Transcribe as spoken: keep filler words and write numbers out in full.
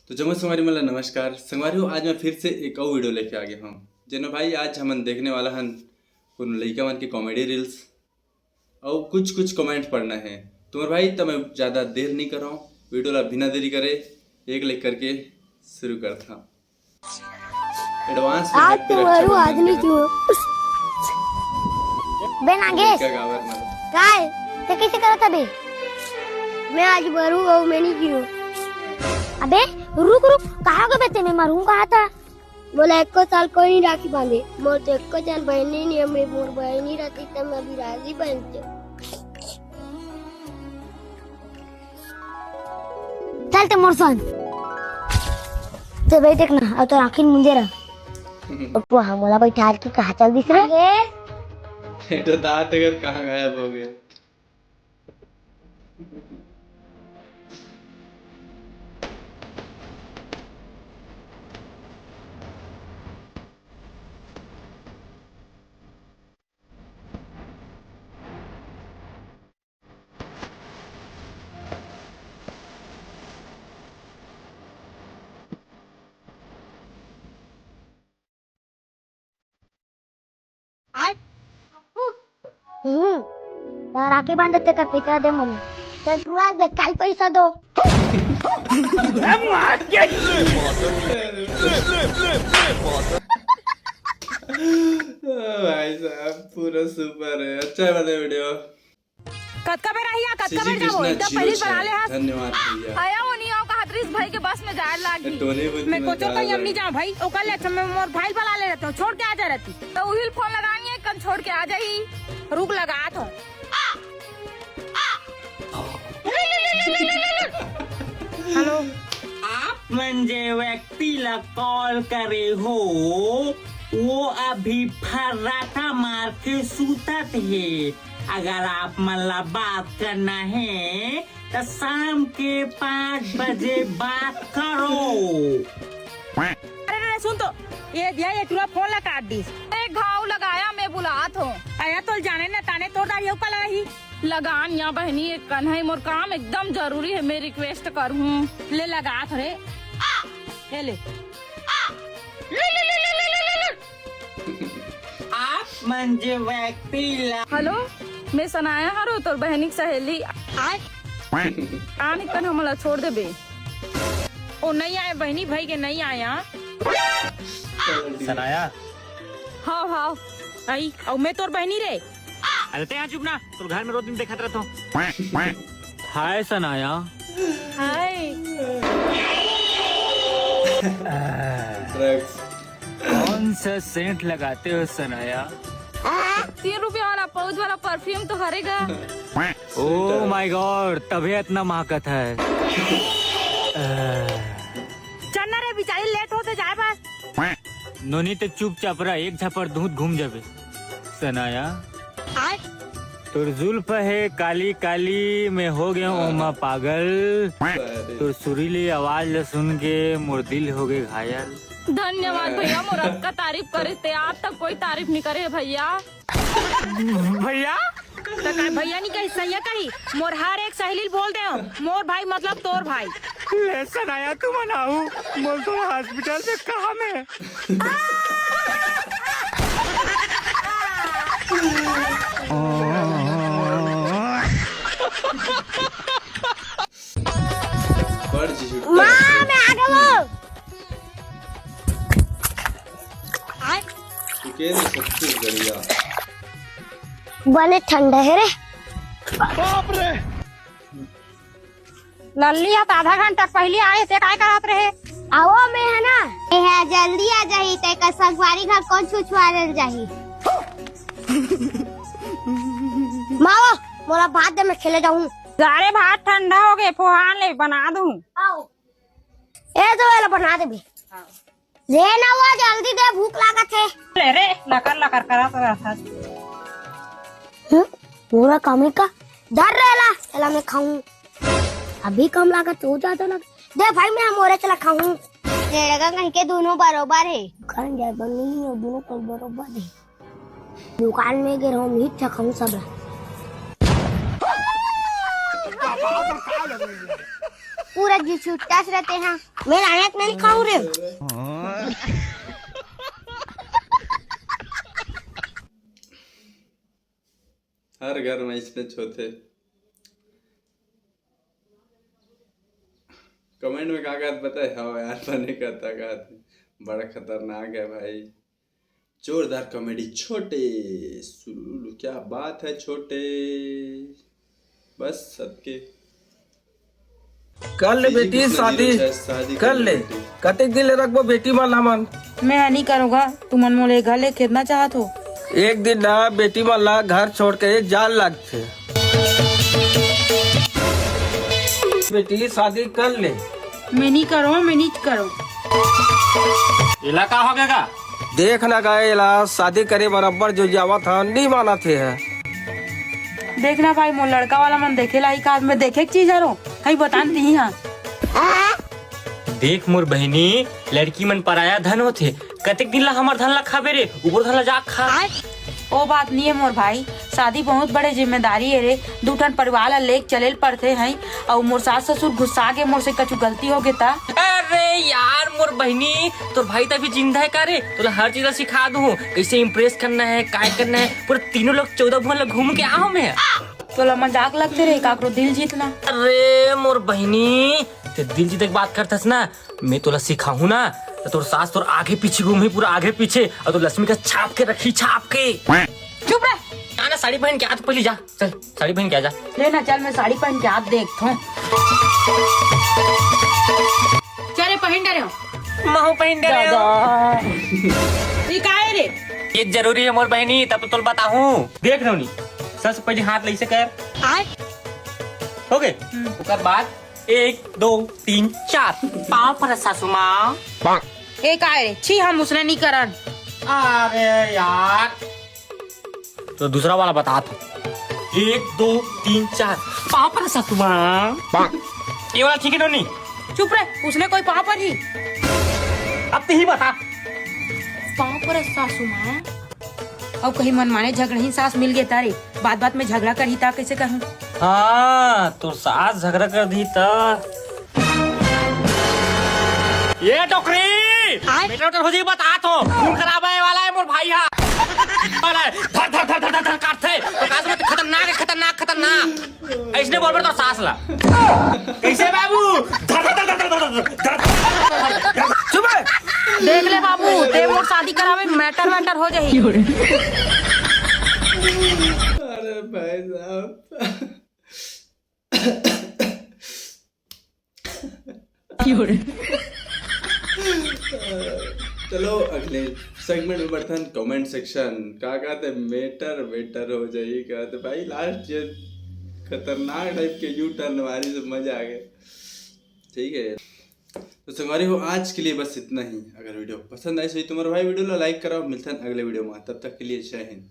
तो जम्मो संगवारी मन ला नमस्कार। संगवारी हो, आज मैं फिर से एक अउ video लेके आ गया हूँ। जेन भाई, आज हमन देखने वाला हन कोनो लइका मन के comedy reels अउ कुछ कुछ comment पढ़ना है। तो मोर भाई, त मैं ज़्यादा देर नहीं कर रहा हूँ, video ला बिना देरी करे एक like करके शुरू करता हूँ। Advance में आज happy तो रक्षाबंधन आदमी के क्यों? बे नागेश। लइका गावर मन। काय? ते कैसे करत अबे? मैं आज हरू अउ मैं नहीं कियो। अबे रुक रुक, कहाँ गए बे ते? मैं मरूं कहा था। मोला एको साल कोई नहीं राखी बांधे। मोर तो एको जन बहनी नहीं, हमरे मोर बहनी रहती तब मैं अभी राखी बांधते। चल ते मोर संग। ते बैठ ना, अउ तो आखिर मुंजे रह। पप्पू, हाँ, मोला बैठाल के कहाँ चल दिस रे? ये तो दांत अगर कहाँ गायब हो गया। हम्म, राखी बांधते का पैसा दे मम्मी। चल तू आज दे, कल पैसा दो। ओ भाई साहब, पूरा super है, अच्छा बना video। कतका बेर आही, कतका बेर जाबो? एकदम पहली बना ले हस। धन्यवाद भैया। आया वो नहीं आओ, कहा त्रिस भाई के बस में जाए लागी। मैं कोचो कहीं हम नहीं जाओ भाई, ओकर ले अच्छा मैं मोर भाई बना ले रहता हूँ, छोड़ के आ जा रहती। तो उहिल फोन लगानी है, कन छोड़ के आ जाही। रुक, लगात हूँ। हेलो। आप मन जे व्यक्ति ला कॉल करे हो, वो अभी फर्राटा मार के सूतत हे। अगर आप मन ला बात करना है, तो शाम के पाँच बजे बात करो। अरे, अरे, सुन तो, ये दिया, ये टूरा फोन ला काट दिस। एक घाव लगाया, मैं बुलात हूँ। आया तो जाने न ताने तोर दाढ़ी ऊपर लगाही। लगान या बहनी, एक कन है, मोर काम एकदम जरूरी है, मैं request कर हूँ। ले लगात रे। ये ले। आप मन जे व्यक्ति ला हेलो, मैं सनाया हरो, तोर बहनी के सहेली। आय। आन कन हमला छोड़ देबे। ओ नहीं आए बहनी, भाई के नहीं आया। सनाया। हाव, हाव। आई, अउ मैं तोर बहनी रे। अरे ते यहाँ चुप ना, तोर घर में रोज दिन देखत रहता हूँ। हाय सनाया। हाय। Drugs। कौन सा सेंट लगाते हो सनाया? तीन रुपया वाला पाउच वाला परफ्यूम तो हरेगा। Oh my God, तभी इतना महकत है। चन्ना रे, बिचारी लेट होते जाए बस। नोनी ते चुपचाप रह, एक झापड़ दूध घूम जाबे। सनाया। तोर जुल्फ हे काली काली, मैं हो गया हूँ ओमा पागल। तोर सुरीली आवाज ल सुन के मोर दिल हो गए घायल। धन्यवाद भैया, मोर अतका तारीफ करे ते, आज तक कोई तारीफ नहीं करे हे भैया। भैया? त का भैया नहीं कही, सैया कही? मोर हर एक सहेली ल बोल दे हो, मोर भाई मतलब तोर भाई। ले सनाया, तू मनाऊ, मोर तो हॉस्पिटल में काम है। बड़ झिझुकता माँ, है। मैं आ गया वो। तू के रे छत्तीसगढ़िया? बने ठंडा है रे। बाप रे। लल्ली ह त आधा घंटा के पहिली आए, ते काय करत रहे? आओ, मैं है ना, मैं है जल्दी आ जाही, ते का संगवारी घर कौन छुछुआ ले जाही? माओ, मोला भात दे, मैं खेले जाऊँ। जा रे, भात ठंडा हो गए, फोहान ले बना दूँ। आओ। ए दो, एला बना देबे। ले ना वो, जल्दी दे, भूख लागत हे। ले रे, लकर लकर करत रहत हस। हम्म, पूरा कमी का डर रहेला, एला मैं खाऊं। अभी कम लागत हो जाता ना। दे भाई, मैं मोरे चला खाऊं। रेड़गा कहीं के दोनों बरोबर हे। खान जाए बनी नहीं हो, दोनों कोई बरोबर हे। दुकान में गिर हम ही चखम सब। पूरा जी छुट्टा से रहते हैं। मैं लायक नहीं खाऊं रे। हर घर में इसने होथे। कमेंट में का कहत बताए? हाँ यार, बने कहता कहत। बड़ा खतरनाक है भाई। जोरदार कॉमेडी छोटे सुलुलु, क्या बात है छोटे। बस सबके कर ले बेटी शादी, शादी कर ले। कतेक दिन ले रखबो बेटी मन ला मन? मैं नहीं करूँगा, तुमन मोले घर ले खेदना चाहत हो। एक दिन ना बेटी मन ला घर छोड़ के जान लगथे। बेटी शादी कर ले। मैं नहीं करूँ, मैं नहीं करूँ। एला का हो गया? देख ना गए एला शादी करे बराबर जो जावत हा, नहीं मानत हे। देखना भाई, मोर लड़का वाला मन देखे ला ही का, मैं देखे के चीज हरो, हई बतान दी हाँ। देख मोर बहिनी, लड़की मन पराया धन होथे, कतेक दिन ला हमर धन ला खाबे रे, उबर धन ला जा खा। ओ बात नहीं है मोर भाई, शादी बहुत बड़े जिम्मेदारी है रे, दू ठन परिवार ला लेके चले ल पड़थे हैं, अउ मोर सास ससुर गुस्सा के मोर से कछु गलती हो गे ता। अरे यार मोर बहिनी, तोर भाई तभी जिंदा है का रे? तोला हर चीज ला सिखा दूँ, कैसे इम्प्रेस करना है, काय करना है, पूरे तीनों लोग चौदह भुवन ला घूम के आहो मैं। तोला मजाक लगते रे, काकरो दिल जीतना। अरे मोर बहिनी, ते दिल जीते के बात करथस ना, मैं तोला सिखाहूँ ना, तो तोर सास तोर आगे पीछे घूमही, पूरा आगे पीछे, और तो लक्ष्मी का छाप के रखी, छाप के। चुप रह। ना, ना, साड़ी पहन के आ, तो पहले जा, चल, साड़ी पहन के आ जा। ले ना, चल, मैं साड़ी पहन के आप देखत हूँ। चल रे, पहन डरे हो। महू पहन डरे हो। ये का है रे? ये जरूरी है मोर बहिनी, तब तो तोल बताहूँ। देख नोनी, सबसे पहले हाथ लइसे कर। आय। हो गए? हम्म। ओकर बाद एक, दो, तीन, चार। पाँव पर सासू माँ। ए काय रे? छी, हम उसने नहीं करन। अरे यार, तो दूसरा वाला बता था। एक, दो, तीन, चार। पाँव पर सासू माँ। ये वाला ठीक है नोनी? चुप रहे, उसने कोई पाँव पर ही। अब तो ही बता। पाँव पर सासू माँ। अब कहीं मनमाने झगड़ही सास मिल गए तारे, बात बात में झगड़ा करही ता कैसे कहूँ? हाँ, तोर सास झगड़ा कर दी ता। ये डोकरी! आय? बेटा, बेटा, हो जी, बता तो। खून खराब है वाला है मोर भाई हा। वाला है। धर, धर, धर, धर, धर, धर, काटथे। प्रकाश में खतरनाक है, खतरनाक, खतरनाक। ऐसने बोल रहे तो सास ला। कैसे बाबू? धर, धर, धर। चुप है। देख ले बाबू, ते मोर शादी करावे, मैटर, मैटर हो जाही। अरे भाई साहब। चलो अगले सेगमेंट में बढ़थन, कमेंट सेक्शन। का कहते, मेटर वेटर हो जाही कहते भाई, लास्ट ये खतरनाक टाइप के यू टर्न मारी, से मजा आ गया। ठीक है, तो संगवारी हो, आज के लिए बस इतना ही। अगर वीडियो पसंद आई सही तुम्हारे भाई, वीडियो ला लाइक कराओ। मिलथन अगले वीडियो में, तब तक के लिए जय हिंद।